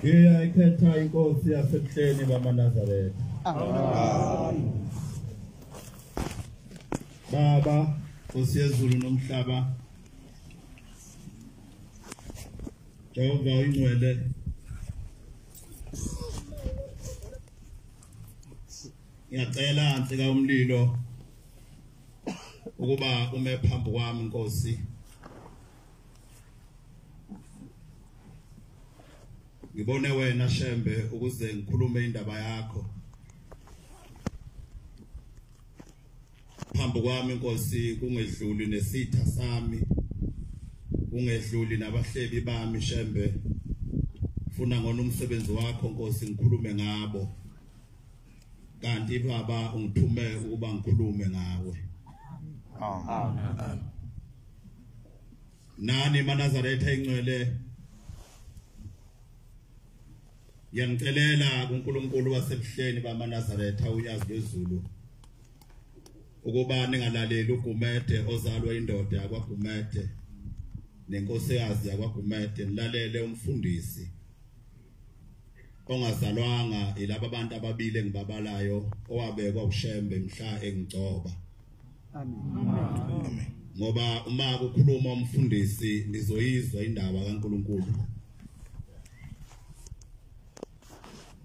Ngiyayikhetha inkosi yasebuhleni bamaNazaretha. Amen. Baba, Nkosi yezulu nomhlaba, Jehova oyingcwele, ngiyacela nsika umlilo ukuba ume phambi kwami Nkosi. Ngibone wena Shembe ukuze ngikhulume indaba yakho. Phambi kwami Nkosi kungedluli nesitha sami, kungedluli nabahlebi bami Shembe. Funa ngona umsebenzi wakho Nkosi ngikhulume ngabo. Kanti Baba ungithume ukuba ngikhulume ngawe. Amen. Nani maNazaretha ingcwele, ngiyangicelela kuNkulunkulu wasebuhleni bamaNazaretha uNyazi lwezulu ukuba ningalaleli uGumede ozalwa indoda yakwaGumede nenkosikazi yakwaGumede, nilalele umfundisi ongazalwanga yilaba abantu ababili engibabalayo owabekwa uShembe mhla engigcoba. Amen. Ngoba uma kukhuluma umfundisi nizoyizwa indaba kaNkulunkulu.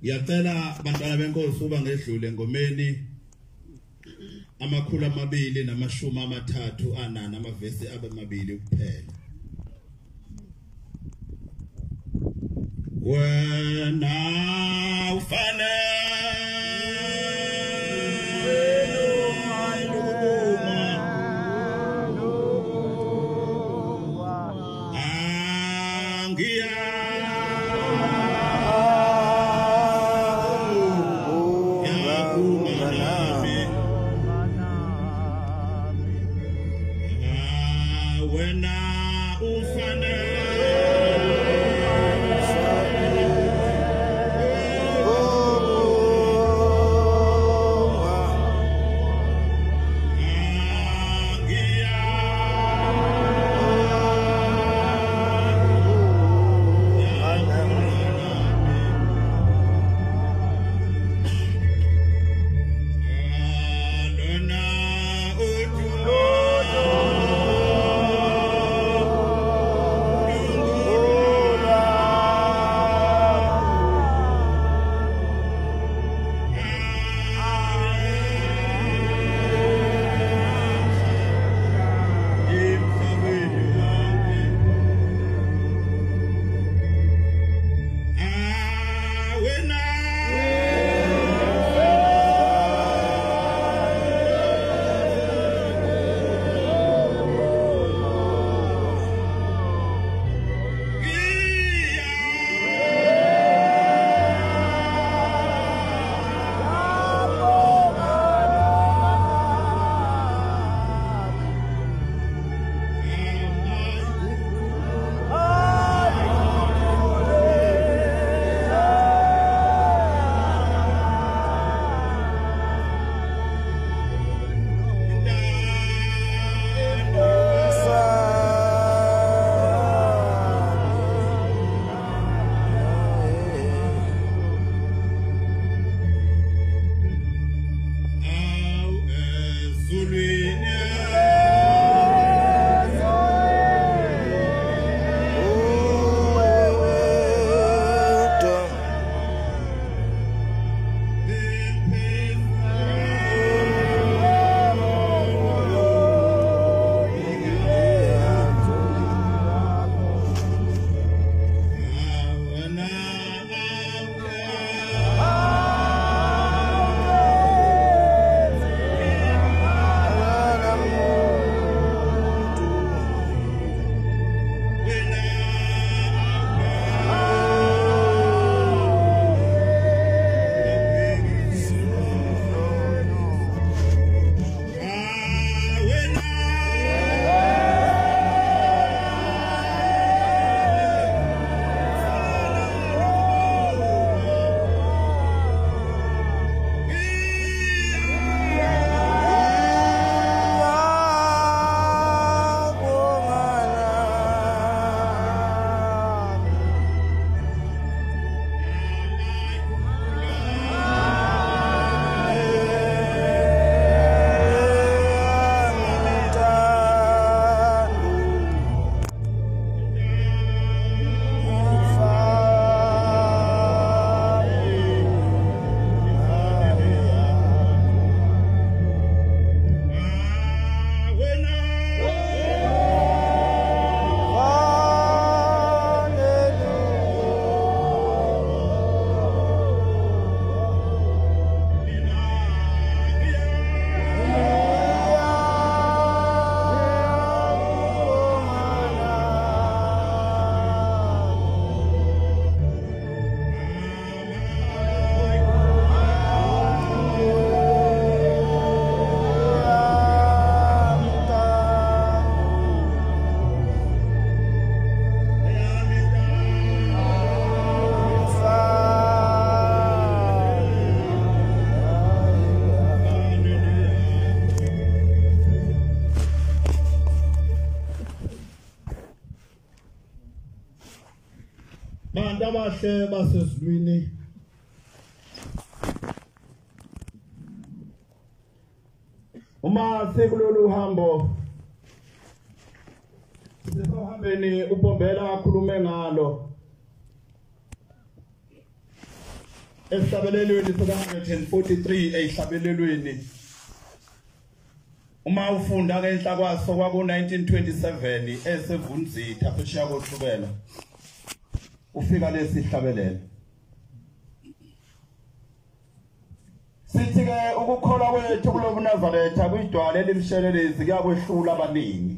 Ngiyacela bantwana benkosi uba ngedlule engomeni 234 amavesi abe mabili kuphela. Wena ufanele Bantu abahle basezulwini, uma sekulolu hambo sisohambeni uBombela akhulume ngalo esihlabelelweni sika-143 eyihlabelelweni, uma ufunda ngenhla kwaso kwaku-1927 esevunzitha phesheya koThukela, ufika lesi hlabelelo sithi ke ukukholwa kwethu kulobuNazaretha kuyidwala elimshelelezi kuyakwehlula abaningi.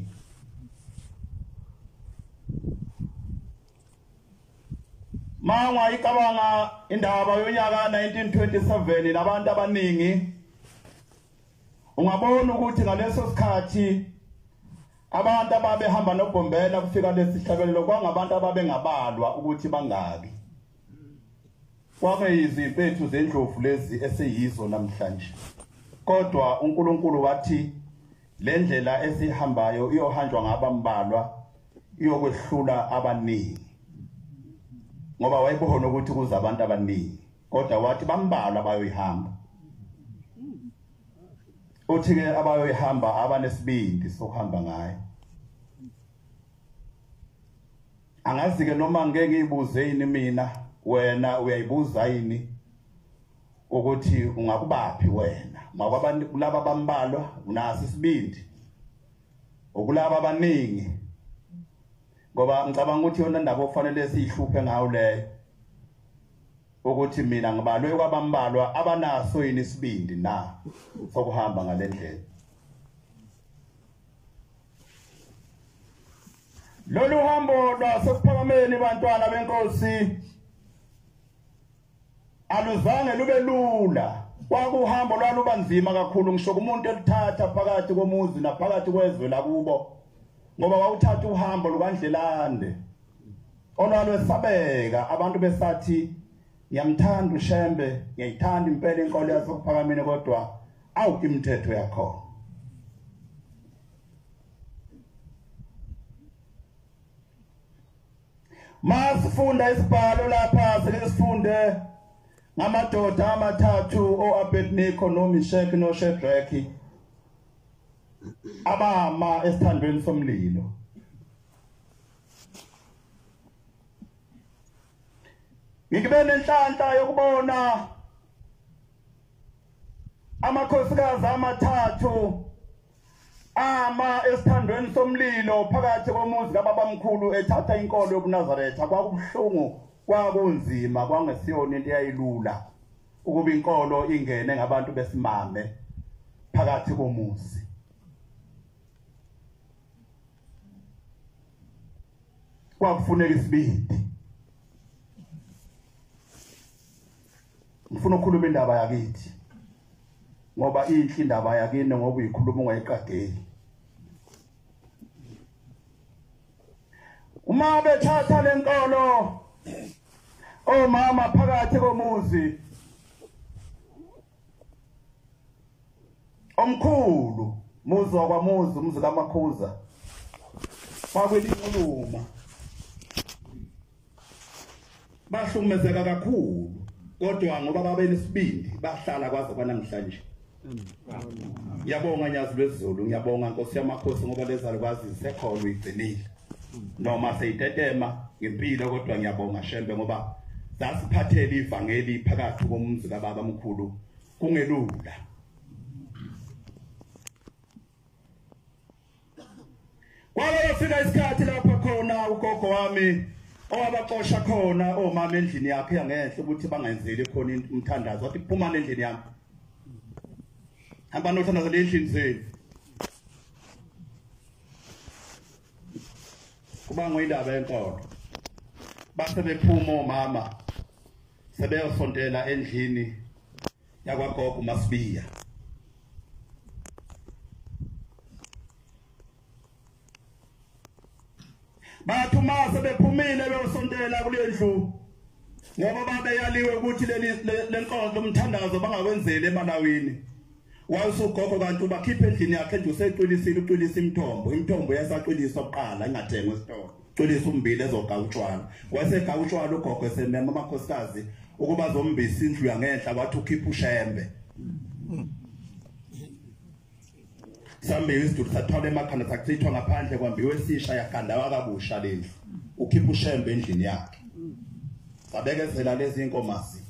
Mangwa icabanga indaba yonyaka 1927 nabantu abaningi, ungabona ukuthi ngaleso sikhathi abantu ababehamba noBombela kufika lesi hlabelelo kwangabantu ababengabalwa ukuthi bangaki. Kwakuyizimpethu zendlovu lezi esiyizo namhlanje, kodwa uNkulunkulu wathi le ndlela esihambayo iyohanjwa ngabambalwa, iyokwehlula abaningi, ngoba wayebona ukuthi kuza abantu abaningi, kodwa wathi bambalwa abayoyihamba. Uthi ke abayoyihamba abanesibindi sokuhamba ngayo. Angazi ke noma ngeke ngiyibuze yini mina, wena uyayibuza yini ukuthi ungakubaphi wena? Makwabantu kulaba bambalwa unaso isibindi, okulaba abaningi, ngoba ngicabanga ukuthi yona ndaba okufanele siyihluphe ngayo leyo, ukuthi mina ngibalwe kwabambalwa abanaso yini isibindi na sokuhamba ngalendlela. Lolu hambo lwasekuphakameni bantwana benkosi aluzange lube lula, kwakuhambo lwalubanzima kakhulu, ngisho kumuntu elithatha phakathi komuzi naphakathi kwezwe lakubo, ngoba wawuthatha uhambo lukandlelande olwalwesabeka. Abantu besathi ngiyamthanda uShembe, ngiyayithanda impela inkolo yasekuphakameni, kodwa awu imithetho yakhona. Masifunda isibhalo lapha, sike sifunde ngamadoda amathathu oAbednego noMishek noShadrach abama esithandweni somlilo. Ngibe nenhlanhla yokubona amakhosikazi amathathu ama esithandweni somlilo phakathi komuzi kababamkhulu ethatha inkolo yobuNazaretha. Kwakubuhlungu, kwakunzima, kwangesiyona into eyayilula ukuba inkolo ingene ngabantu besimame phakathi komuzi. Kwakufuneka isibindi. Ngifuna ukukhuluma indaba yakithi, ngoba inhle indaba yakini, ngoba uyikhuluma ungayiqageli. Uma bethatha lenkolo omama phakathi komuzi omkhulu, muzi wakwamuzi, umuzi kaMakhuza, kwakuyinkulumo, bahlukumezeka kakhulu, kodwa ngoba babenesibindi bahlala kwaze kwanamhlanje. Ngiyabonga Nyazi lwezulu, ngiyabonga Nkosi yamakhosi, ngoba lezalukwazi zisekhona uyigcinile, noma seyitetema ngempilo, kodwa ngiyabonga Shembe ngoba zasiphathela ivangeli phakathi komuzi kababa mkhulu kungelula. Kwafika isikhathi lapha khona ugogo wami owabaxosha khona omama endlini yakhe yangenhla ukuthi bangenzeli khona umthandazo, wathi phumani endlini yami, hamba nothandaza endlini zenu. Kubangwa indaba yenkolo, base bephuma omama sebeyosontela endlini yakwagogo Masibiya. Bathi uma sebephumile beyosontela kule ndlu, ngoba babeyaliwe ukuthi leli lenkonzo lomthandazo bangakwenzeli emalawini, wayusugogo kanti ubakhipha endlini yakhe nje useqilisile, uqilisa imithombo, imithombo yasaqiliswa kuqala ingathengwa esitolo. Cwilisa umbili ezoga utshwala. Wayesega utshwala ugogo esemema amakhosikazi ukuba zombisa indlu yangenhla, wathi ukhipha uShembe. Sambiwe isiduli sathwala emakhanda sachithwa ngaphandle, kwambiwe esisha yagandawa kabusha lendlu. Ukhipha uShembe endlini yakhe. Sabekezela lezi inkomazi.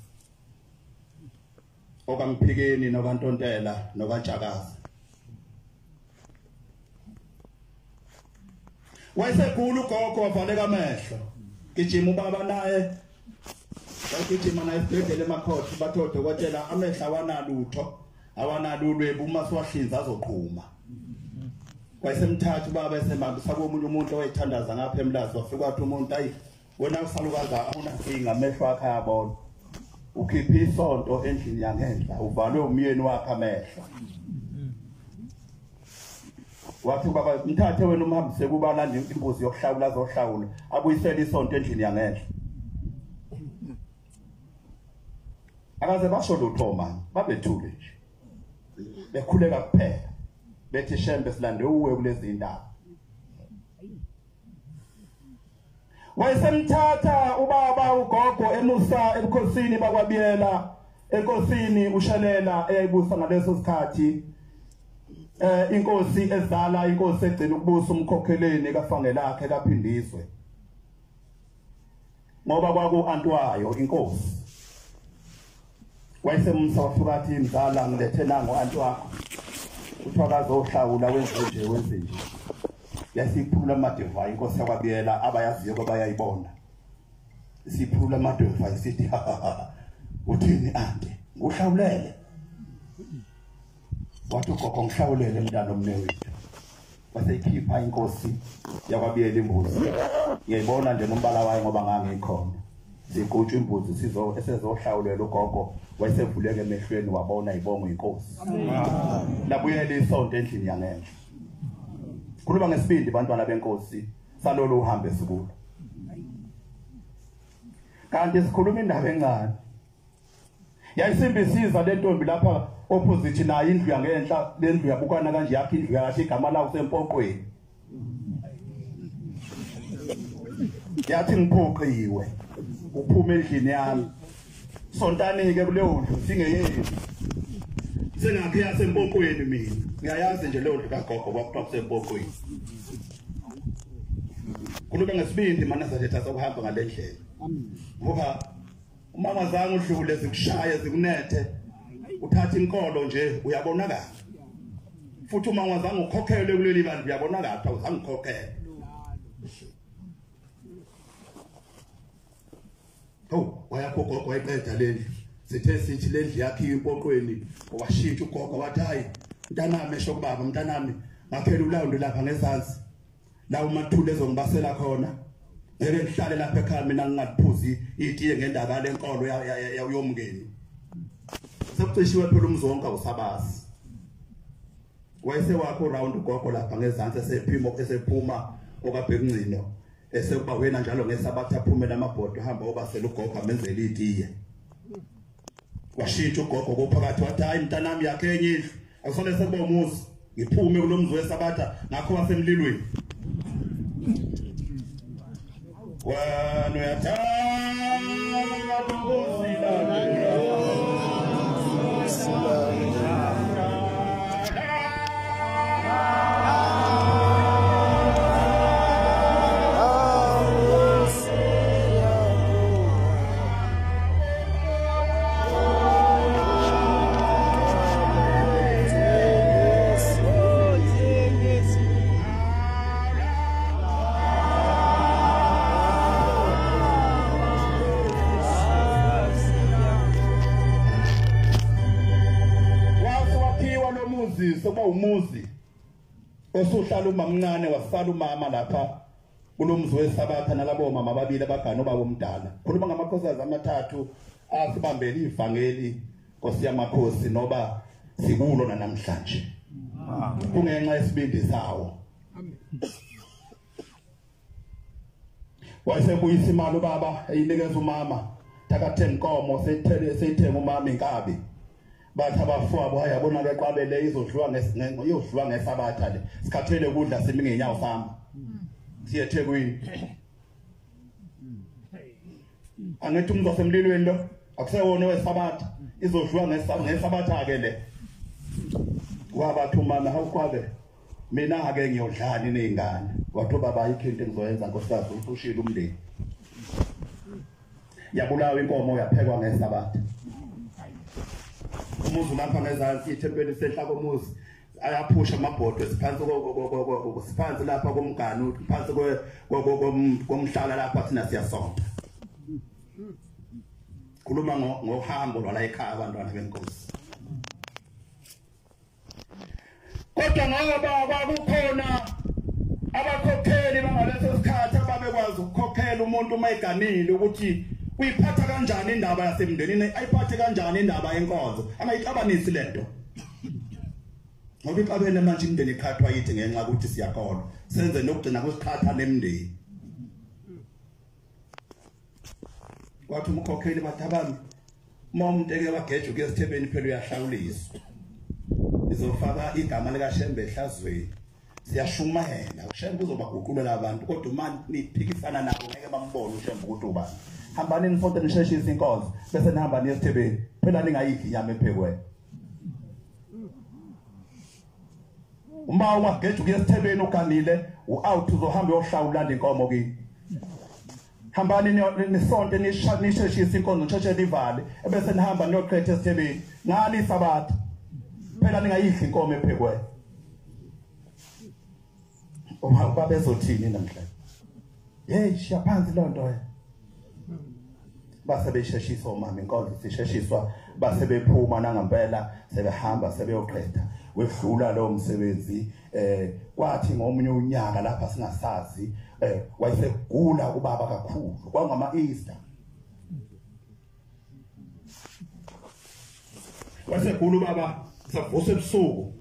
Okamphikeni nokantontela nokantshakazi. Wayesegula ugogo wavaleka amehlo. Gijima ubaba naye. Wagijima naye esibhedlela emakhothi, bathi odokotela amehlo awanalutho, awanalulwebu, uma siwahlinza azoqhuma. Wayesemthatha ubaba esembambisa komunye umuntu owayethandaza ngapha eMlazi, wafika wathi umuntu, ayi wena usalukazi awunankinga, amehlo akhe ayabona. Ukhiphe isonto endlini yangenhla, uvalwe umyeni wakhe amehlo. Wathi baba mthathe wena umhambise kuba lande imbuzi yokuhlawula azohlawula, abuyisele isonto endlini yangenhla. Akaze basho lutho manje, babethule nje. Bekhuleka kuphela. Bethi Shembe silande uwe kulezi indaba. Wayesemthatha ubaba ugogo emusa ebukhosini bakwaBiyela, enkosini uShelela eyayibusa ngaleso sikhathi. Inkosi ezala inkosi egcina ukubusa umkhokheleni kaFangelakhe kaPhindizwe. Ngoba kwaku antwayo inkosi. Wayesemsa wafika athi mzala ngilethe nango antwakho. Kuthiwa kazohlawula wenze nje wenze nje. Yasiphula amadeva inkosi yakwaBiyela abayaziyo kwabayayibona. Siphula amadeva isithi uthini ante nguhlawulele. Wathi ugogo ngihlawulele mntana omnewethu. Waseyikhipha inkosi yakwaBiyela imbuzi. Ngiyayibona nje nombala wayo ngoba ngangikhona. Siqutshwa imbuzi sizo esezohlawulela ugogo, wayesevuleke emehlweni wabona ibongo inkosi. Labuyela isonto endlini yangenhla. Khuluma ngesibindi bantwana benkosi salolu uhambe sikulo. Kanti sikhuluma indaba encane. Yayisimbisiza lentombi lapha opposite nayo indlu yangenhla, lendlu yabukana kanje yakhe indlu yakhe igama lawo sempoqweni. Yathi ngiphoqiwe uphuma endlini yami. Sontani ke kuleyo ndlu singeyeni. Sengakhe yasempoqweni mina. Ngiyayazi nje leyo ndlu kagogo kwakuthiwa kusempoqweni. Khuluma ngesibindi manazaretha sokuhamba ngalendlela. Ngoba umama zange udlule zikushaya zikunethe, uthatha inkolo nje uyabonakala. Futhi uma ungazange ukhokhelwe kuleli bandla uyabonakala awuzange ukhokhele. Oh, wayakho gogo wayiqeda lendlu. Sithe sithi lendlu yakhe impoqweni, washintsha ugogo wathi hayi mntanami, esho kubaba mntanami ngakhela ulawundo lapha ngezansi. La umathule ezongibasela khona. Ngeke ngihlale lapha ekhaya mina ngingaliphuzi itiye ngendaba lenkolo yomngeni. Sekucishiwe phela umuzi wonke awusabazi. Wayesewakho round ugogo lapha ngezansi esephuma esephuma okabhekungcino esekuba wena njalo ngesabatha aphumela amabhodo hamba obasela ugogo amenzele itiye. Washintsha ugogo kophakathi wathi hayi mntanami yakhe enye indlu akusale sekuba umuzi ngiphume kulomzi wesabatha ngakho wasemlilweni. Wena uyathanda ukusilandela. Umuzi osuhlala umamncane wasala umama lapha kulomzi wesabatha nalabo mama ababili abagana ubaba omdala. Khuluma ngamakhosikazi amathathu asibambele ivangeli Nkosi yamakhosi noba sikulo namhlanje. Kungenxa yesibindi sawo. Wayesebuyisa imali ubaba eyinikeza umama, thakathe inkomo seyithenga umama inkabi. Bathi abafowabo hayabona ke qwabele izodliwa ngesabatha le sikhathele ukudla simi ngenyawo sami. Siye eThekwini. Angithi umzi wasemlilweni lo akusewona wesabatha, izodliwa ngesabatha ke le. Wabathi umama hawukwabe mina ke ngiyodlala nezingane. Wathi baba ayikho into engizoyenza nkosikazi, usushila umndeni. Yabulawa inkomo yaphekwa ngesabatha. Umuzi lapha ngezansi ithempeli sehla komuzi ayaphusha amabhodwe siphansi siphansi lapha komganu phansi komhlala lapha thina siyasonta. Khuluma ngohambo lwala ekhaya abantwana benkosi. Kodwa ngoba kwakukhona abakhokheli bangaleso sikhathi ababekwazi ukukhokhela umuntu uma eganile ukuthi uyiphatha kanjani indaba yasemndenini, ayiphathe kanjani indaba yenkonzo, angayixabanisi lento. Ngoba ixabene manje imndeni iqhathwa yithi ngenxa ukuthi siyakholwa, senze nokugcina kusiqhatha nemndeni. Kwathi umkhokheli bathi abami uma umuntu eke wageja ukuya esithebeni phela uyahlawuliswa, izofaka igama likaShembe ehlazweni. Siyashumayela uShembe uzobaguqulela abantu, kodwa uma niphikisana nabo ngeke bambone uShembe ukuthi ubani. Hambani nisonte nisheshise inkonzo bese nihamba niye esithebeni, phela ningayidli inyama ephekwe. Uma ungageja ukuya esithebeni uganile u-out, uzohamba uyohlawula inkomo kini. Hambani nisonte nisheshise inkonzo nisheshe nivale ebese nihamba niyoqhetha esithebeni ngani isabatha, phela ningayidli inkomo ephekwe. Babezothini namhlanje? Hey, shiya phansi leyo nto. Base besheshisa omama inkonzo sisheshiswa, base bephuma nangempela sebehamba sebeyoqeda. Wedlula lo msebenzi. Kwathi ngomunye unyaka lapha singasazi wayesegula ubaba kakhulu, kwangama Easter. Wasegula ubaba savusa ebusuku.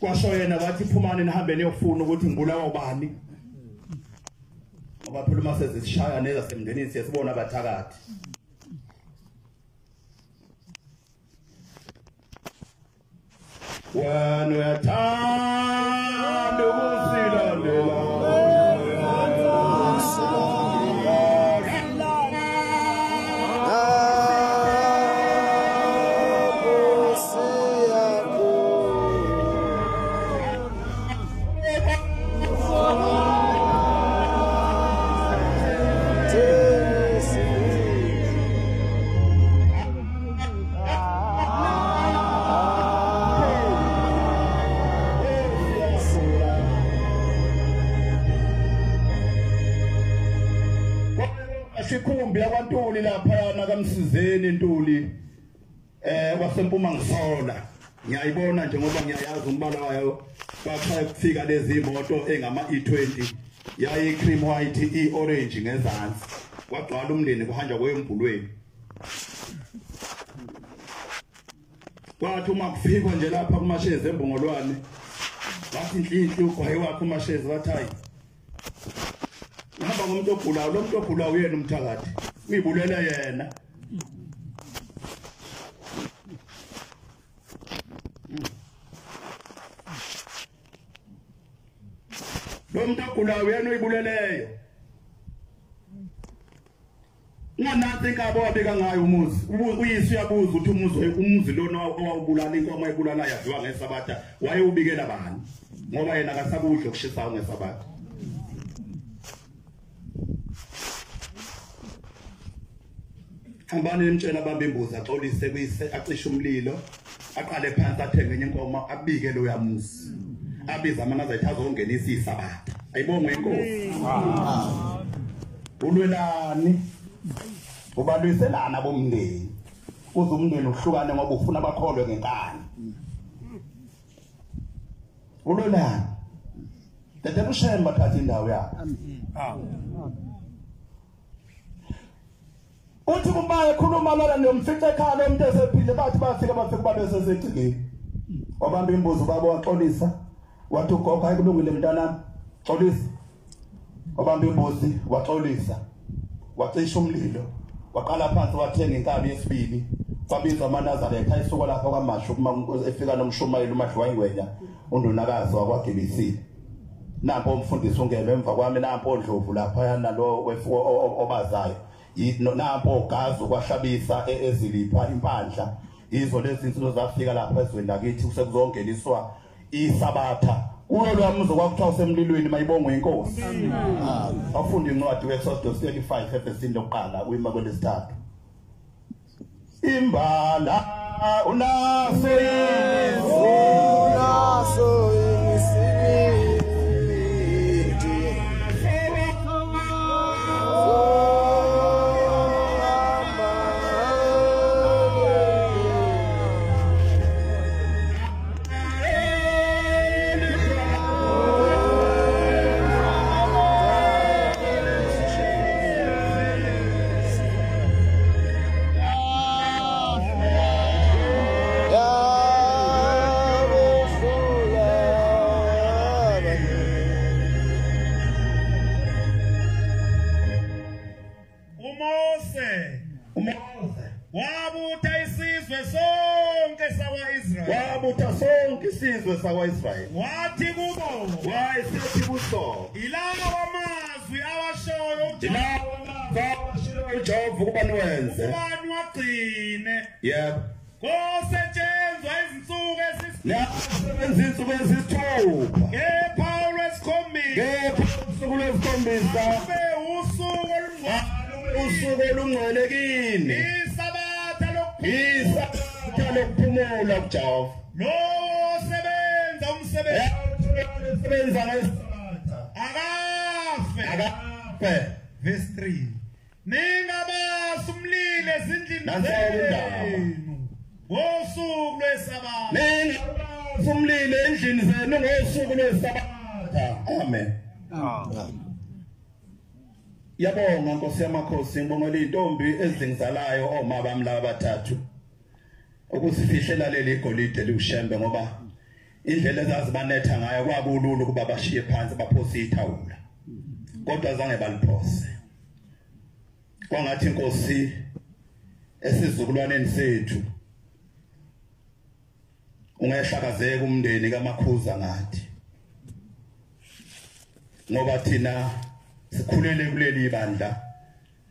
Kwasho yena wathi phumani nihambe niyofuna ukuthi ngibulawa ubani. Ngoba phela uma sezishaya nezasemndenini siyasibona abathakathi. Wena uyathanda ukusilandela, Sikhumbi yakwaNtuli lapha nakamsizeni Ntuli waseMpuma ngisola. Ngiyayibona nje ngoba ngiyayazi umbala wayo. Kwaqala kufika lezi imoto engama E20 yayi cream white e orange ngezansi. Kwagcwala umndeni kuhanjwa kwembulweni. Kwathi uma kufikwa nje lapha kuMashezi embongolwane wathi inhlinhli ugwayi wakhe uMashezi wathi hayi hamba ngomuntu ogulayo, lo muntu ogulayo uyena umthakathi, uyibulela yena. Lo muntu ogulayo uyena uyibuleleyo. Unganansi inkaba wabika ngayo umuzi, uyise uyabuza ukuthi umuzi lona owawubulala inkomo ayibulala yaziwa ngesabatha wayewubikela bani, ngoba yena akasakudla okushisayo ngesabatha. Hambani nimtshela abambe imbuzi axolise kuyise, acishe umlilo, aqale phansi athenge enye inkomo abike lo yamuzi. Abiza amanazaretha azongenisa isabatha. Ayibongwe inkosi. Ulwelani? Ubalwiselana bomndeni. Uze umndeni uhlukane ngoba ufuna bakholwe ngenkani. Ulwelani? Dedela uShembe athathe indawo yakhe. Uthi kuma ekhuluma lana nomfica ekhaya lomuntu esephile, bathi bafika bafika babe sesegcikeni. Wabamba imbuzi ubaba waxolisa, wathi ugogo hayi kulungile mntanami, xolisa. Wabamba imbuzi waxolisa, wacisha umlilo, waqala phansi wathenga inkabi yesibili. Kwabizwa amaNazaretha ayisuka lapha kwaMashu kuma efika nomshumayeli uMadliwayingwenya undunakazi wakwaGibisile. Nampo umfundisi ungene emva kwami, nampo Ndlovu lapha nalo obazayo, nampo Gazu kwahlabisa ezilipha impandla. Izo lezi insizwa zafika lapha ezweni lakithi sekuzongeniswa iSabatha. Kulo lwamuzi kwakuthiwa usemlilweni, mayibongwe inkosi. Awufunda incwadi weExodus 35 evesini lokuqala uyima kwelesithathu. Imbala unaso unaso isibindi Isizwe sakwa-Israyeli. Wathi kubo, wayesethi kuso, ilawa amazwi awashoyo uJehova ukuba niwenze, ukuba niwagcine. Yebo. Kosetshenzwa izinsuku ezisithupha, izinsuku ezisithupha, kepha olwesikhombisa, kepha usuku lwesikhombisa kube usuku olungcwele, usuku olungcwele kini, iSabatha iSabatha lokuphumula kuJehova. Lowo osebenza umsebenzi osebenza ngeSabatha akafe, akafe. Verse 3. Ningabasi umlilo ezindlini zenu ngosuku lweSabatha. Ningabasi umlilo endlini zenu ngosuku lweSabatha. Amen. Amen. Yabonga Nkosi yamakhosi, ngibongela intombi ezingizalayo oma bami laba bathathu ukusifihlela leli igolide liushembe, ngoba indlela ezazibanetha ngayo kwakulula ukuba bashiye phansi baphose ithawula, kodwa zange baliphose. Kwangathi inkosi esizukulwaneni sethu ungehlakazeka umndeni kaMakhuza ngathi, ngoba thina sikhulele kuleli ibandla,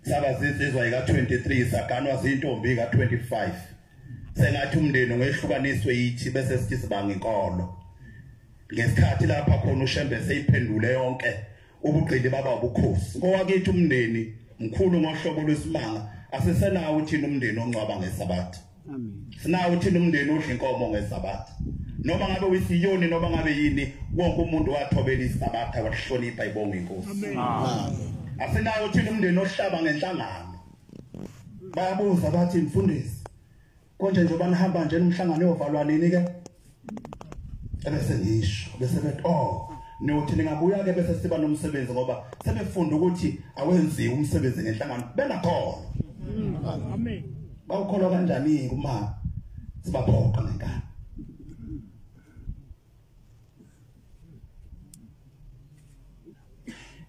saba zinsizwa ika-23 saganwa zintombi ika-25. Sengathi umndeni ungehlukaniswe yithi bese sithi sibanga inkolo. Ngesikhathi lapha khona uShembe seyiphendule yonke ubugqili baba ubukhosi. Ngowakithi umndeni mkhulu ngohlobo lwesimanga, asisenawo thina umndeni ongcwaba ngeSabatha. Amen. Sinawo thina umndeni odla inkomo ngeSabatha. Noma ngabe uyisiyoni noma ngabe yini, wonke umuntu wathobela iSabatha wahlonipha ibonga inkosi. Amen. Asinawo thina umndeni ohlaba ngenhlangano. Bayabuza bathi mfundisi, konje njengoba nihamba nje umhlangano yovalwa nini ke? Ebese ngisho bese bethi oh niyothi ningabuya ke bese siba nomsebenzi, ngoba sebefunda ukuthi awenziwe umsebenzi ngenhlangano bengakhona. Amen. Bawukholwa kanjani uma sibaphoqa ngenkani?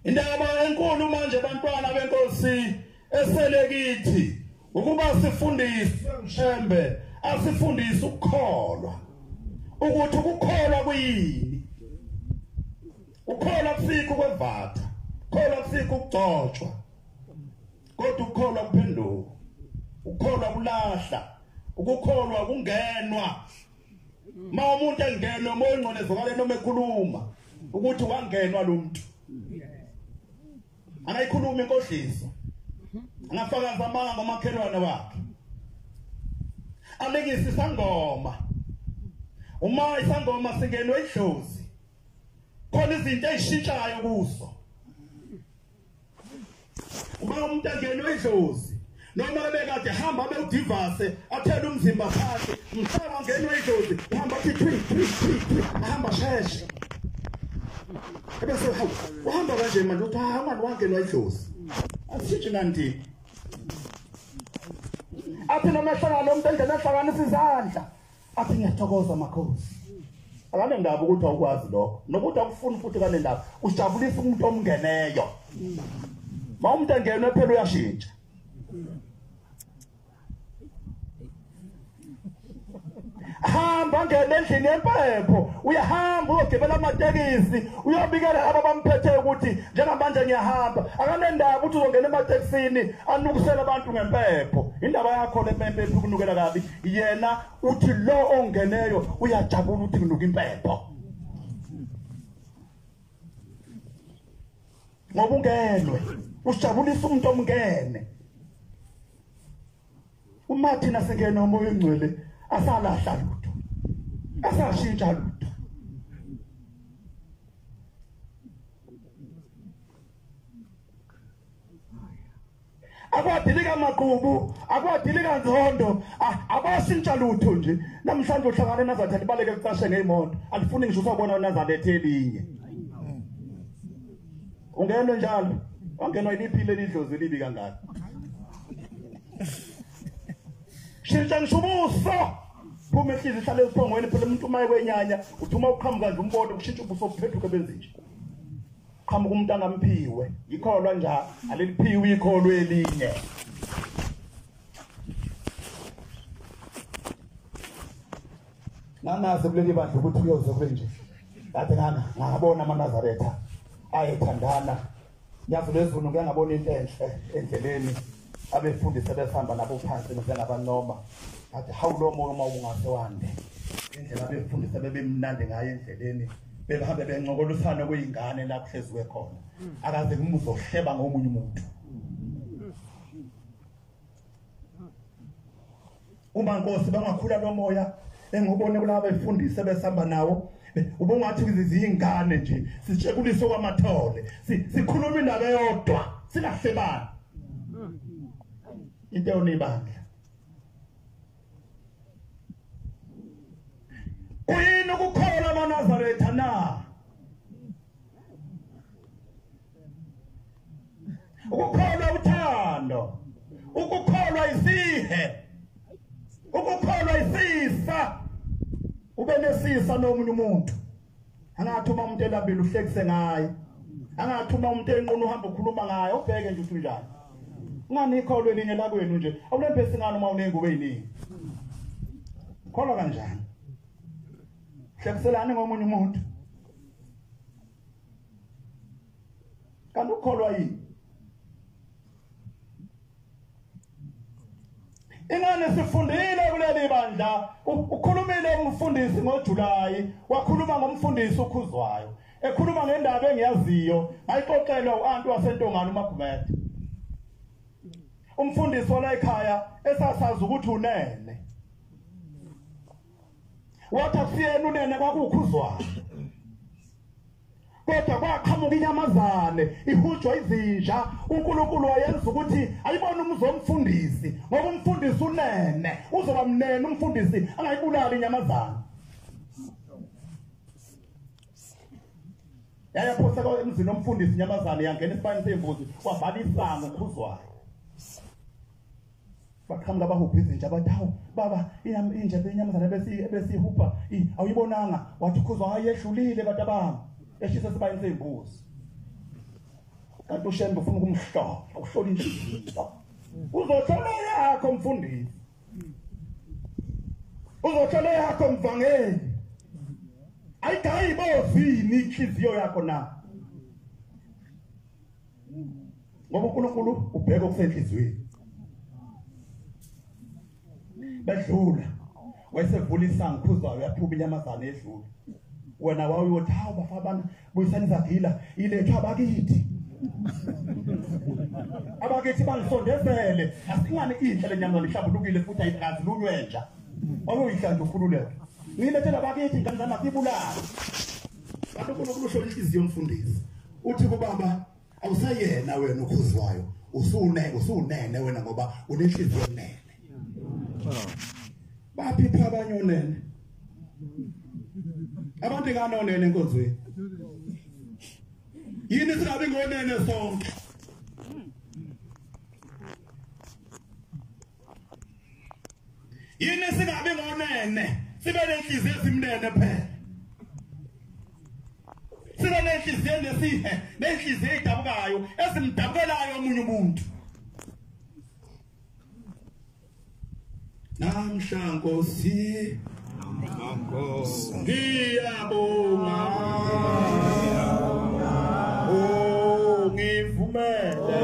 Indaba enkulu manje bantwana benkosi eselekithi ukuba sifundiswe uShembe, asifundise ukukholwa, ukuthi ukukholwa kuyini. Ukukholwa kusikho kwevatha, ukukholwa kusikho ukugcotshwa, kodwa ukukholwa kuphenduka, ukukholwa kulahla, ukukholwa kungenwa. Ma umuntu engenwe umoya ongcwele ezwakale noma ekhuluma ukuthi wangenwa lo muntu, angayikhuluma inkohliso, angafakaza amanga ngomakhelwane wakhe, alekise isangoma. Uma isangoma singenwe idlozi, khona izinto ezishintshayo kuso. Uma umuntu angenwe idlozi, noma bekade hamba abe udivase athele umzimba phansi, mhlawumbe angenwe idlozi uhamba athi twi twi twi, ahamba sheshe, ebese uhamba kanje manje uthi hayi manje wangenwa idlozi. Asitshe nanti athi noma ehlangana umuntu endlini ehlanganisa izandla athi ngiyathokoza makhosi. Akanendaba ukuthi awukwazi lokho nokuthi akufuni futhi kanendaba, ujabulisa umuntu omngeneyo. Ma umuntu engenwe phela uyashintsha. Hamba ngene endlini yempepho, uyahamba uyogibela amatekisi, uyobikela ababamphethe ukuthi njengamanje ngiyahamba. Akanendaba ukuthi uzongena ematekisini anukusele abantu ngempepho. Indaba yakho le mpepho ikunukela kabi. Yena uthi lo ongeneyo uyajabula ukuthi kunuka impepho. Ngoba ungenwe, usijabulisa umuntu omngene. Uma thina singena umoya ongcwele asalahla lutho, asashintsha lutho. Akwadilika amaqubu, akwadilika nzondo, abashintsha lutho nje. Namhlanje uhlangane nazathi libaleke licashe ngeimoto, alifuni ngisho usabona uNazaretha elinye. Ungenwe njalo, wangenwa iliphi leli dlozi libi kangaka? Shintsha ngisho ubuso. Phuma ehlizi ihlale esiphongweni phela umuntu uma ekwenyanya uthi uma uqhamuka nje umbono kushintsha ubuso buphenduke benze nje. Qhamuka umuntu angamphiwe, ikholwa nje aliliphiwe ikholwa elinye. Nanazi kuleli bandla ukuthi uyoze kube nje. Ngathi ngabona amaNazaretha ayethandana. Nyazi lezulu ngeke ngabona into enhle endleleni. Abefundisi besihamba nabo phansi njengabanoma. Ngathi hawu lo moya uma ungase wande. Indlela abefundisi bebemnandi ngayo endleleni, behambe bencokolisana kuyingane la kuhleziwe khona. Akaze ngimuzwe ngomunye umuntu. Uma Nkosi bangakhula lo moya engubone kulabo befundisi besihamba nawo, ubungathi izingane nje sitshekulise kwamathole, sikhuluma indaba eyodwa singahlebani. Into yonibandla kuyini ukukholwa amaNazaretha na? Ukukholwa uthando, ukukholwa isihe, ukukholwa isisa. Ube nesisa nomunye umuntu. Angathi uma umuntu elambile uhlekise ngaye, angathi uma umuntu enqunu uhamba ukhuluma ngaye, ubheke nje uthi unjani. Ungani ikholwa elinye lakwenu nje, awulembesi ngani uma unengubo eziningi? Kholwa kanjani? Hlekiselani ngomunye umuntu. Kanti ukholwa yini? Ingane sifundile kuleli bandla, ukhulumile umfundisi ngoJuly, wakhuluma ngomfundisi uKhuzwayo, ekhuluma ngendaba engiyaziyo, ayixoxelwa uantu waseNtongana uMagumede. Umfundisi wala ekhaya esasazi ukuthi unene. Wathi akusiyena unene kwakukhuzwayo. Kodwa kwaqhamuka inyamazane ihujwa izinja. uNkulunkulu wayenza ukuthi ayibone umuzi womfundisi, ngoba umfundisi unene, uzoba mnene umfundisi angayibulali inyamazane. Yayaphosa emzini womfundisi inyamazane yangena esibayeni sembuzi, wavala isango uKhuzwayo. Baqhamuka abahubha izinja bathi hawu baba, inja benyamazane besihubha awuyibonanga? Wathi uKhuzwayo ayehlulile bantu bami, eshisa sibayeni sembuzi. Kanti uShembe ufuna ukumhlola, ukuhlola inhliziyo. Uzohlola yakho mfundisi, uzohlola yakho mvangeli. Ayikayibozini inhliziyo yakho na? Ngoba uNkulunkulu ubheka okusenhliziyweni. Bedlula wayesevula isango Khuzwayo, yaphuma inyamazane edlula. Wena wawuyothi hawu bafana bami buyisani izagila ilethwa abakithi, abakithi bangisondezele. Asingane inhle lenyamazane ihlambulukile futhi ayikazi lunywe nja. Wawuyihla nje ukhululeke, ngilethela abakithi ingane zami asibulale. Kanti uNkulunkulu usho inhliziyo yomfundisi, uthi kubaba awusayena wena uKhuzwayo, usunene wena ngoba unenhliziyo enene. Baphi pha abanye onene? Abantu kanonene enkonzweni. Yini singabi ngonene sonke? Yini singabi ngonene? Sibe nenhliziyo esimnene phela. Sibe nenhliziyo nesihe, nenhliziyo edabukayo, esimdabukelayo omunye umuntu. Namhla Nkosi, Ngiyabonga oh ngivumele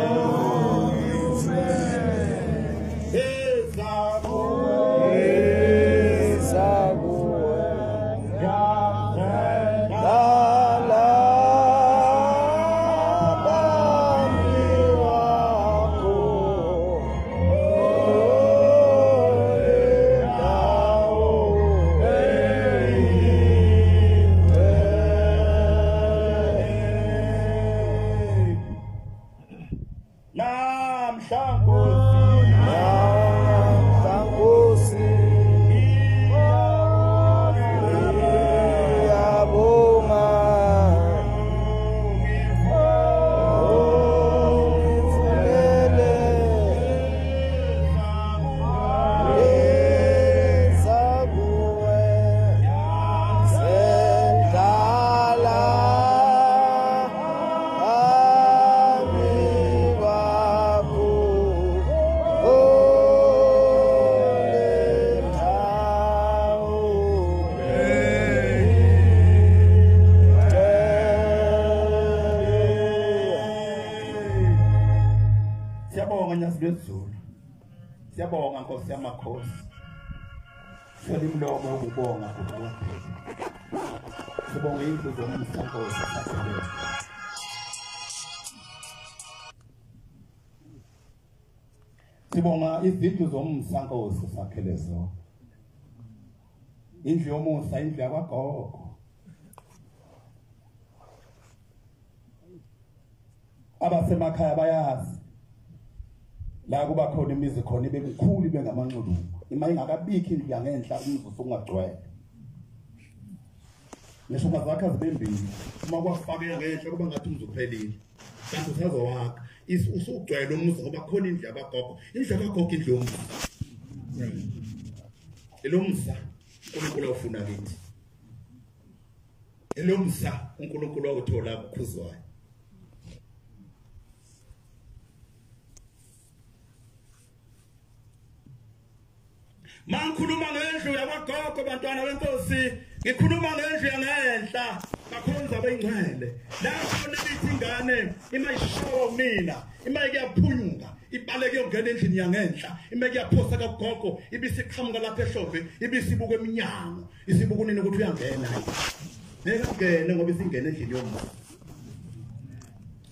Siyabonga Nkosi yamakhosi. Selimlomo ukubonga kuBaba. Sibonga indlu zomsa Nkosi. Sibonga izindlu zomsa Nkosi sakhele zona. Indlu yomusa, indlu yakwagogo. Abasemakhaya bayazi. La kuba khona imizi khona ibe mkhulu ibe ngamanxuluma. Ima ingakabikho indlu yangenhla umzi usungagcwele. Ngisho ungazakha zibe mbili. Uma kwafakeka ngenhla kuba ngathi umzi uphelile. Kanti usazowakha. Usugcwele umuzi ngoba khona indlu yabagogo. Indlu yabagogo indlu yomuzi. Elomsa uNkulunkulu awufuna kithi. Elomsa uNkulunkulu awuthola kukhuzwayo. Mangikhuluma ngendlu yakwagogo bantwana benkosi, ngikhuluma ngendlu yangenhla bakhonza abengcwele. Lapho nithi ingane ima ishawa unina, ima kuyaphunyuka, ibaleke yongena endlini yangenhla, ima kuyaphosa kagogo, ibisiqhamuka lapha ehlombe, ibisibuka eminyango, isibuka unina ukuthi uyangena. Ngeke ungene ngoba isingena endlini yomuzi.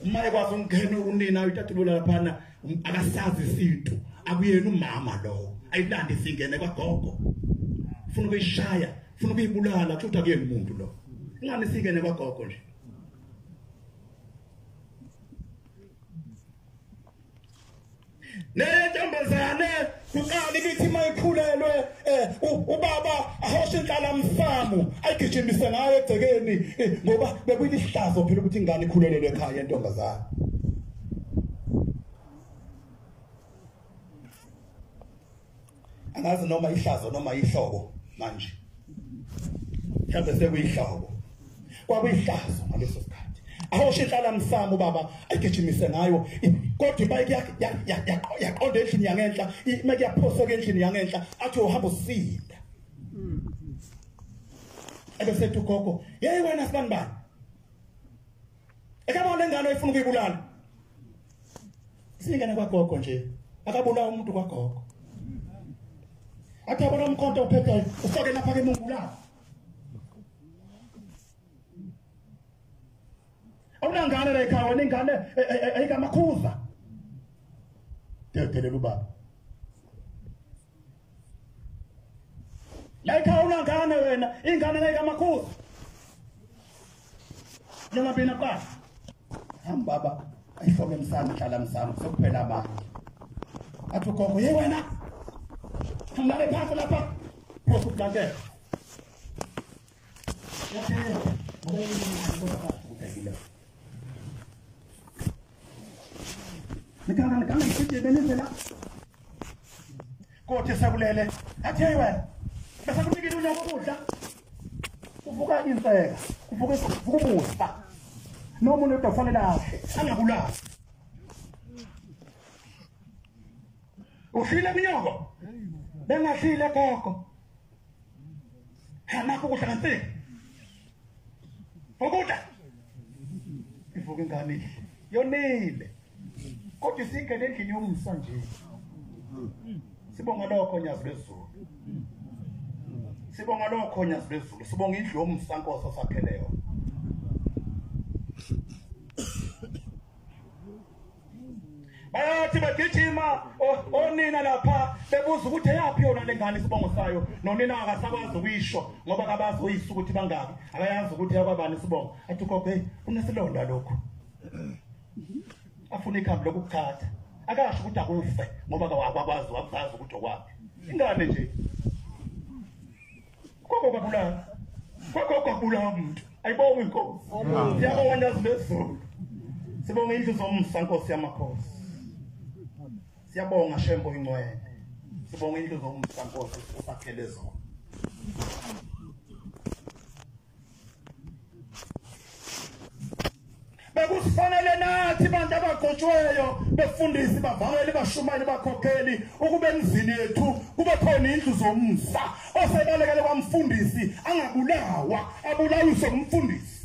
Uma ekwazi ukungena unina uyitatulula laphana akasazi isintu, akuyena umama lowo. Ayilande singene kwagogo. Ufuna ukuyishaya, ufuna ukuyibulala, kusho ukuthi akuyena umuntu lo. Ingane singene kwagogo nje. Nentombazane kuqala ibithi mayikhulelwe ubaba ahoshe inhlala msamo ayigijimise ngayo egcekeni ngoba bekuyihlazo phela ukuthi ingane ikhulelelwe ekhaya entombazane. Angazi noma ihlazo noma ihlobo manje. Mhlawumbe sekuyihlobo. Kwakuyihlazo ngaleso sikhathi. Ahoshe inhlala msamo baba ayigijimise ngayo kodwa ibayike yaqonda endlini yangenhla, ima kuyaphoseka endlini yangenhla athi uhamba usinda. Ebese ethi ugogo, "Hey wena sibani bani? Ekabona lengane oyifuna ukuyibulala." Singene kwagogo nje. Akabulawa umuntu kwagogo. Athi yabona umkhonto ophethe ufake lapha ke emungulala. Awunangane la ekhaya wena ingane ayikamakhuza. Dedelela ubaba. La ekhaya unangane wena ingane ayikamakhuza. Noma bina qala. Hamba baba ayihloke emsamo hlala emsamo sekuphela amandla. Athi ugogo, "Hey wena Ngale phansi lapha phosa ublanket." Kothi sekulele athi hey wena bese kunikile unyaka ukudla kuvuka inseka kuvuka umusa noma umuntu ofanele ahle angabulali ushile kunyoko bengahlile gogo Nakho ukudla kansika. Ukudla. Ivuka ingane yonile. Kodwa isingene endlini yomsa nje. Sibonga lokho Nyazi lwezulu. Sibonga lokho Nyazi lwezulu. Sibonga indlu yomsa Nkosi osakhele yona. Bayathi bagijima onina lapha bebuza ukuthi eyaphi yona lengane isibongo sayo, nonina akasakwazi ukuyisho ngoba kabazi uyise ukuthi bangaki, akayazi ukuthi yakwabani isibongo. Athi gogo, hey, unesilonda lokho. Afuna ikhambi lokukuthatha. Akasho ukuthi akufe ngoba akakwazi wakuzazi ukuthi okwakhe. Ingane nje. Gogo kwabulala. Gogo kwabulala umuntu. Ayibonge inkosi. Siyabonga Nyazi lwezulu. Sibonga indlu zomsa Nkosi yamakhosi. Siyabonga Shembe ingcwele. Sibonga indlu zomsa Nkosi usakhele zona. Bekusifanele nathi bantu abagcotshweyo befundisi bavangeli bashumayeli bakhokheli ukube emzini yethu kube khona indlu zomsa osebalekele kwamfundisi angabulawa abulawiswe ngumfundisi.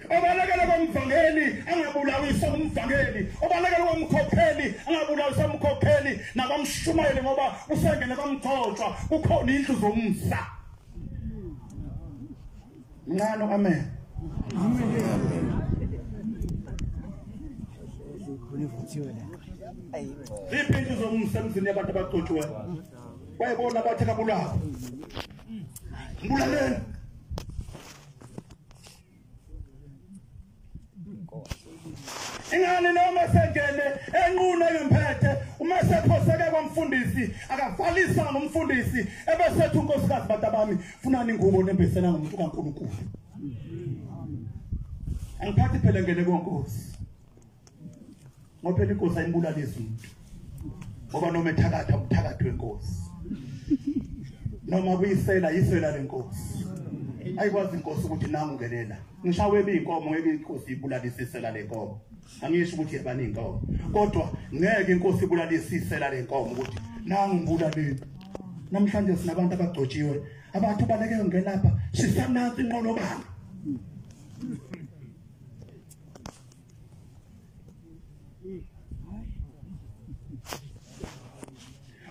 Obalekele kwamvangeli angabulawiswa ngumvangeli, obalekele kwamkhokheli angabulawiswa umkhokheli nakwamshumayeli ngoba usengene kwamgcotshwa kukhona indlu zomsa. Ngano amen. Amen. Ziphi indlu zomsa emzini yabantu abagcotshwayo? Bayibona bathi kabulawa. Mbulaleni. Ingane noma sengene enquna ngemphethe uma sephoseke kwamfundisi akavalisa ngomfundisi ebesethu unkosikazi bantu bami funani ingubo nembesena ngomuntu kaNkulunkulu. Angiphathi phela ngene konkosi. Ngoba phela inkosi ayibulalisi umuntu. Ngoba noma ethakatha umthakathi wenkosi. Noma kuyisela yisela lenkosi. Ayikwazi inkosi ukuthi nangu ngenela. Ngishawe inkomo ngeke inkosi ibulalise isela lenkomo. Angisho ukuthi yebani inkomo. Kodwa ngeke inkosi ibulalise isela lenkomo ukuthi nangu ngibulalile. Namhlanje sinabantu abagcotshiwe abathi ubaleke ngelapha sisanatsi inqolobane.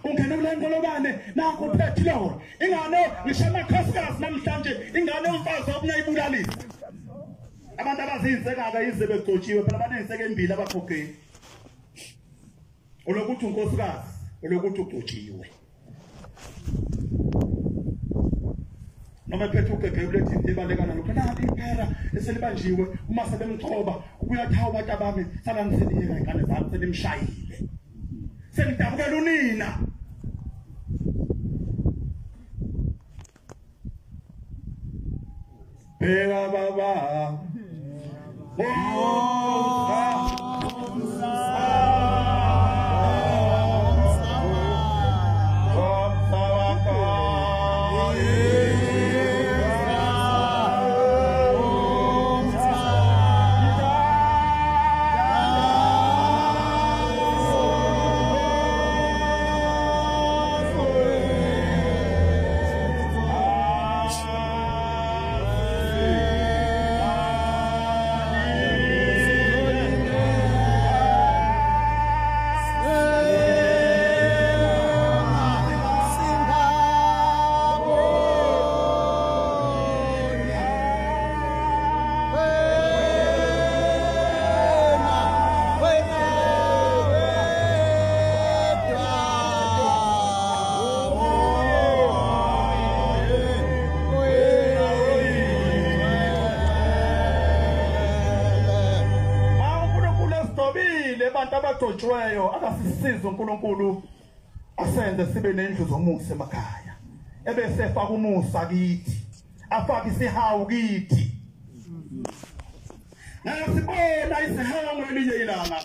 Ungena kule nqolobane nakho uphethilolo. Ingane ngisho amakhosikazi namhlanje ingane umfazi obunayibulalisa. Abantu abazinseka yize begcotshiwe phela abanenseka embili abakhokheli. Olokuthi unkosikazi, olokuthi ugcotshiwe. Noma ephethe ugege ulethi ebalekana lokho nathi iphera eselibanjiwe uma sebemchoba ukuyathawa abantu abami salangiseliyeka ingane zami selimshayile. Sengidabukela unina. Bheka baba. Akasisize uNkulunkulu asenze sibe nendlu zomusa emakhaya ebese efaka umusa kithi afake isihawu kithi. Ngasibona isihawu ngelinye ilanga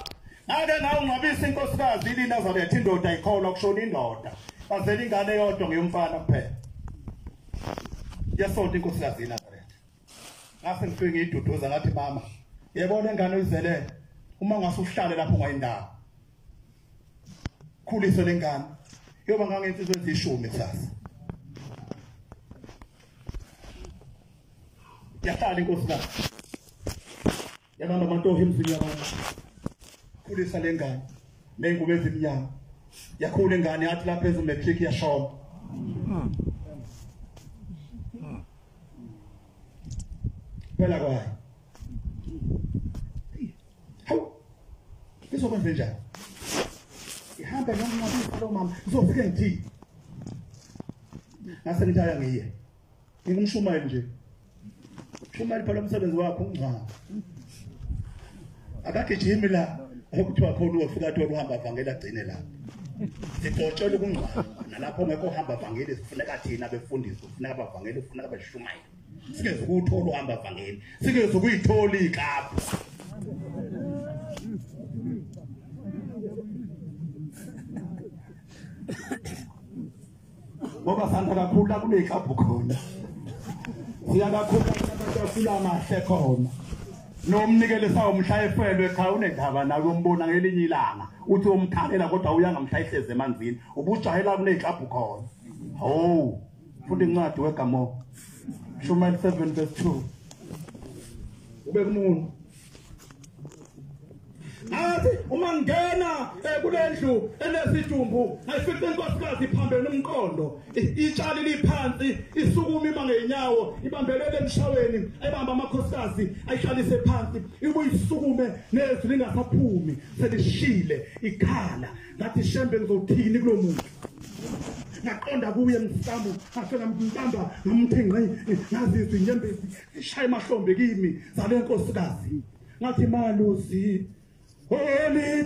ngake ngawungcwabisa inkosikazi iLinazaretha indoda ikholwa kushona indoda bazela ingane eyodwa ngeyomfana kuphela yasonto inkosikazi iLinazaretha. Ngase ngifike ngiyiduduza ngathi mama yebona ingane oyizelele uma ungase uhlale lapho ungayindawo khuliso lengane Yoba ngangensizwe ezishumi kusasa. Yahlala inkosikazi. Yabamba amatoho emzini yabantu. Khulisa lengane nengubo ezimnyama. Yakhula ingane yathi lapha ezu matric yashona. Phela kwayo. Hawu. Izokwenza njani? Ihambe nomnqabisa lo mama, ngizofike ngithi. Ngase ngithi aya ngiye. Ngingumshumayeli nje. Shumayeli phela umsebenzi wakho ungcwaba. Akagijimi la okuthiwa khona uyofika athi uhamba vangela agcine la. Sixoxela ukungcwaba nalapho ngekho uhamba vangeli sifuneka thina befundisi, kufuneka abavangeli, kufuneka abashumayeli. Singeze ukuthola uhamba vangeli, singeze ukuyithola iklabhu. Ngoba sanda kakhulu la kuneklabhu khona. Siya kakhulu abantu amahle khona. Nomnikelo sawo mhla efelwe cha unendaba nawe umbona ngelinye ilanga uthi umkhalela kodwa uyangamhla ihleze emanzini ubujahela kuneklabhu khona. Hawu, funda incwadi wegamo. Shumayeli 7 verse 2. Ube kumuntu. Athi uma ngena kulendlu enesidumbu ayifice inkosikazi iphambene umqondo, itshali liphansi, isukuma ima ngeenyawo, ibambelele emshaweni, ayibamba amakhosikazi ayihlalise phansi, ibuye isukume nezwi lingasaphumi selishile ikhala. Ngathi Shembe ngizothini kulo muntu? Ngaqonda kuye emsamo, ngafika ngambamba ngamthi ngqi, ngazizwa inyembezi zishaya emahlombe kimi zale nkosikazi. Ngathi malusi Holy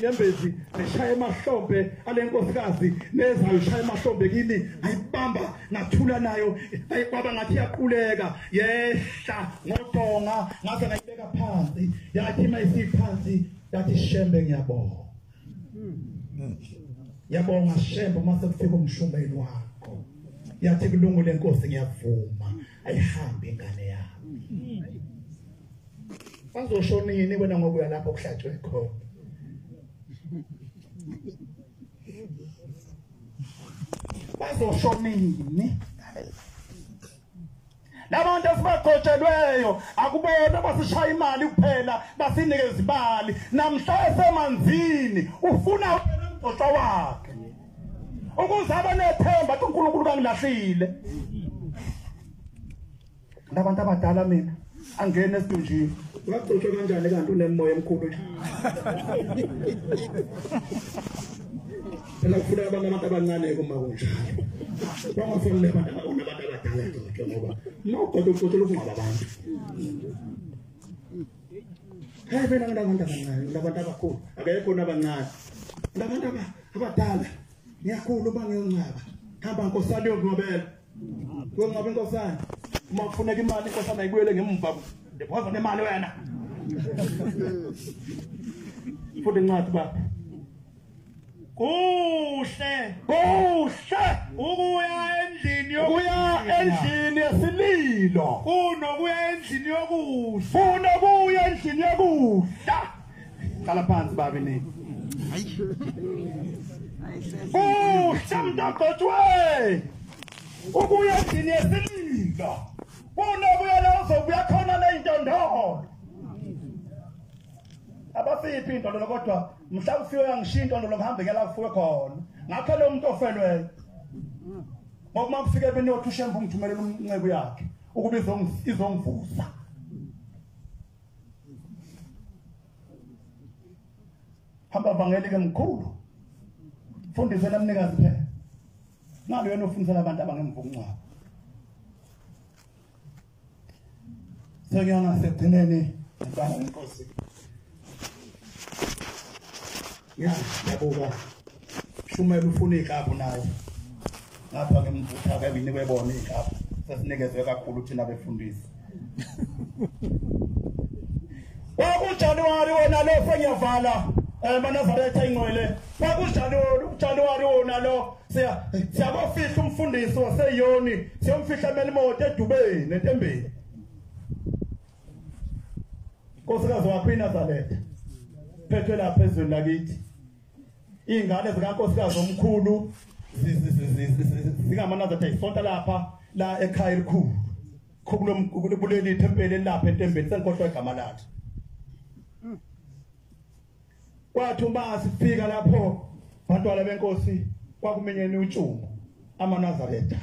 inyembezi zishaya emahlombe alenkosikazi nezayo ishaya emahlombe kimi, ayibamba ngathula nayo ayikwaba ngathi iyaquleka, yehla ngodonga ngaze ngayibeka phansi. Yathi mayisiphansi yathi Shembe ngiyabonga. Ngiyabonga Shembe uma sekufika umshumayeli wakho. Yathi kulungile Nkosi ngiyavuma, ayihambe ingane yami. Bazoshona yini wena ngokuya lapho kuhlatshwe khona? Bazoshonini labantu esibagcotshelweyo? Akubona basishaya imali kuphela, basinike izibali. Namhla esemanzini ufuna wena umgcotshwa wakhe ukuze abe nethemba ukuthi uNkulunkulu kangilahlile. Labantu abadala mina angene esidunjini. Wagcotshwa kanjani kanti unemoya emkhulu nje? Phela kufuna abantu abancane kuma kunjalo. Bangafuni abantu abadala gcotshwa ngoba nokho ugcotshwa lokungaba abantu. Hey phela nginabantu abancane, nginabantu abakhulu, akekho nabancane. Ngabantu abadala ngiyakhula uma ngiyongcwaba. Hamba nkosana yongcwabela. Uyongcwaba inkosana. Uma kufuneka imali inkosana ayibuyele ngemva. Ndiphoza nemali wena. Funda incwadi baba. Kuhle, kuhle ukuya endlini yokuya endlini yesililo kunokuya endlini yokudla, kunokuya endlini yokudla. Qala phansi baba nini. Kuhle mntagcotshwe ukuya endlini yesililo Kunobuya la uzobuya khona leyintondolo. Abasiphi intondolo kodwa mhla kufiwe yangishiya intondolo ngihambe ngela kufiwe khona. Ngakho lo muntu ofelweyo. Ngoba kufike ebeni uShembe ungithumelela umncebo yakhe ukuba izongivusa. Hamba vangeli ke mkhulu. Fundise namnikazi phela. Ngalo yena ufundisela abantu abangemva ukungcwaba. Sengiyana segcineni ngicabanga inkosi. Ya, yabuka. Shumela ufuna iklabhu naye. Ngapha ngimvutha ke nginikwe bona iklabhu. Sesinikezwe kakhulu thina befundisi. KwakuJanuwari wona lo sengiyavala emaNazaretha ingcwele. KwakuJanuwari wona lo siyakofihla umfundisi waseyoni, siyomfihla emelimoto eDubeni eNtembeni. Nkosikazi wakho iNazaretha. Phethwe lapha ezweni lakithi. Ingane zikankosikazi omkhulu zingamaNazaretha isonta lapha la ekhaya elikhulu. Kuleli ithempeli elapha eNtembeni sengikhohlwa igama lakhe. Kwathi uma sifika lapho bantwana benkosi kwakumenyene utshumo amaNazaretha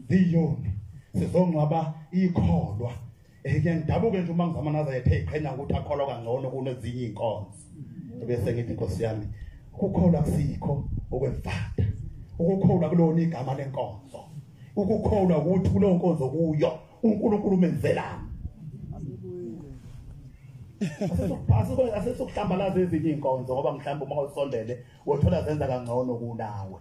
ziyoni sizongcwaba ikholwa. Ngiyagidabuke nje uma ngizama amaNazaretha eziqhenya ukuthi akholwa kangcono kunezinye inkonzo. Bese ngithi inkosi yami ukukholwa kusikho okwemfada. Ukukholwa kulona igama lenkonzo. Ukukholwa ukuthi kuleyo nkonzo kuyo uNkulunkulu umenzelani. Asisukuhlambalaza ezinye inkonzo ngoba mhlawumbe uma usondele wothola zenza kangcono kunawe.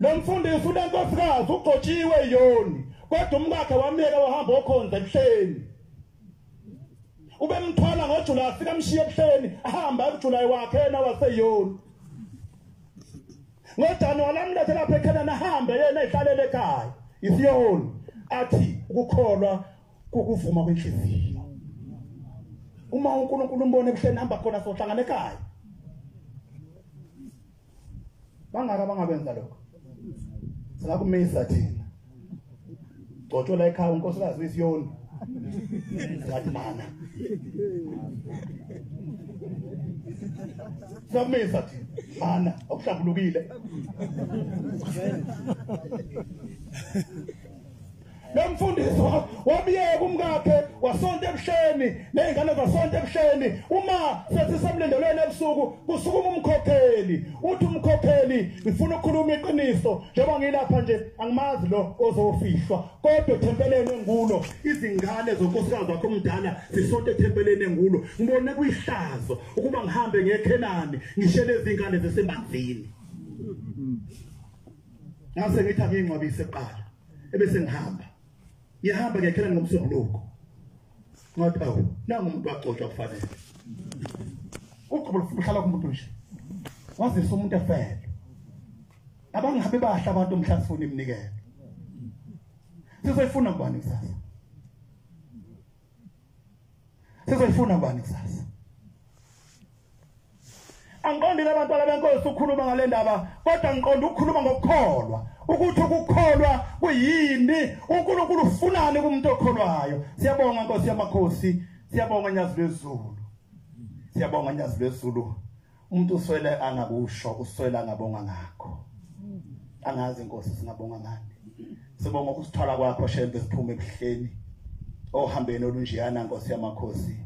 Lo mfundisi unenkosikazi ugcotshiwe yoni kodwa umkakhe wamyeka wahamba okhonza ebuhleni. Ubemthwala ngoJulayi afika amshiye ebuhleni ahamba uJulayi wakhe yena waseyoni. NgoJanuwari amlethe lapha eKhenana ahambe yena ehlalele ekhaya isiyoni athi ukukholwa kukuvuma kwenhliziyo. Uma uNkulunkulu umbone ebuhleni hamba khona sohlangana ekhaya. Bangaka bangabenza lokho. Singakumisa thina. Gcotshwa la ekhaya unkosikazi wesiyoni. Ngathi mana. Singakumisa thina. Mana okuhlambulukile. Lo mfundisi wabiyeka umkakhe wasonta ebuhleni nezingane zasonta ebuhleni. Uma sesisemlindelweni ebusuku kusukuma umkhokheli uthi umkhokheli ngifuna ukukhuluma iqiniso njengoba ngilapha nje angimazi lo ozofihlwa kodwa ethempeleni engulo izingane zonkosikazi wakho omdala zisonta ethempeleni engulo. Ngibone kuyihlazo ukuba ngihambe ngeKhenani ngishele izingane zasemanzini. Ngase ngithi angingcwabise kuqala ebese ngihamba. Ngihamba ngeKhenani ngomsombuluko. Ngathi awu nangu umuntu wagcotshwa kufanele. Uqobo uhlala kumuntu nje. Wazisa umuntu efele. Abangabe bahla abantu mhla sifuna iminikelo. Sizoyifuna kubani kusasa? Sizoyifuna kubani kusasa? Angiqondile abantwana benkosi ukukhuluma ngale ndaba kodwa ngiqonda ukukhuluma ngokukholwa. Ukuthi ukukholwa kuyini, uNkulunkulu ufunani kumuntu okholwayo. Siyabonga Nkosi yamakhosi, siyabonga Nyazi lwezulu. Siyabonga Nyazi lwezulu. Umuntu uswele angakusho, uswele angabonga ngakho. Angazi Nkosi singabonga ngani. Sibonga ukusithola kwakho Shembe siphume ebuhleni ohambeni olunjeyana Nkosi yamakhosi.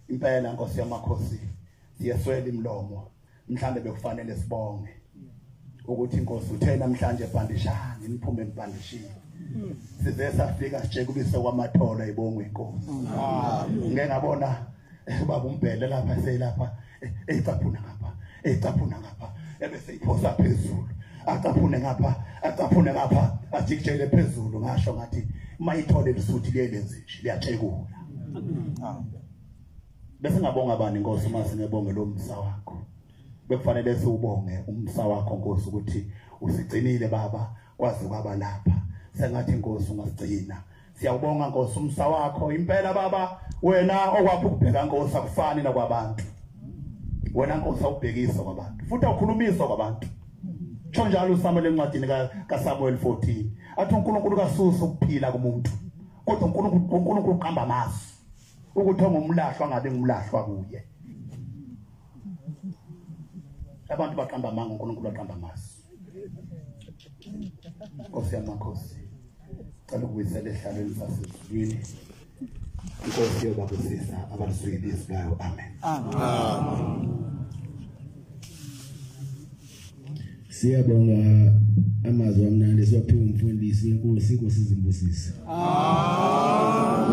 Impela Nkosi yamakhosi siyeswela imlomo. Mhlambe bekufanele sibonge ukuthi inkosi uthe namhlanje ebhandishani niphume ebhandishini. Size safika sijekubise kwamatholo ibongwe inkosi. Ngeke ngabona ubaba umbhele lapha seyilapha ecaphuna ngapha ecaphuna ngapha ebese iphosa phezulu acaphune ngapha acaphune ngapha ajikijele phezulu. Ngasho ngathi mayithole lisuthi liyelenze nje liyatshekula. Bese ngabonga bani inkosi uma singebonge lo msa wakho. Bekufanele siubonge umsa wakho Nkosi ukuthi usigcinile baba kwaze kwaba lapha. Sengathi Nkosi ungasigcina. Siyawubonga Nkosi umsa wakho impela baba. Wena okwakho ukubheka Nkosi akufani nakwabantu. Wena Nkosi awubhekisa kwabantu futhi awukhulumisa kwabantu. Tsho njalo uSamuel encwadini kaSamuel 14 athi uNkulunkulu kasusa ukuphila kumuntu, kodwa uNkulunkulu uqamba amasu ukuthi ongumlahlwa angabe ngumlahlwa kuye. Abantu baqamba amanga, uNkulunkulu aqamba amasu. Nkosi yamakhosi, cela ukubuyisela ehlalweni sasezulwini. Inkosi yobabusisa abalizwile izwi layo. Amen. Amen. Siyabonga amazwi amnandi siwaphiwe umfundisi wenkosi, inkosi izimbusise. Amen.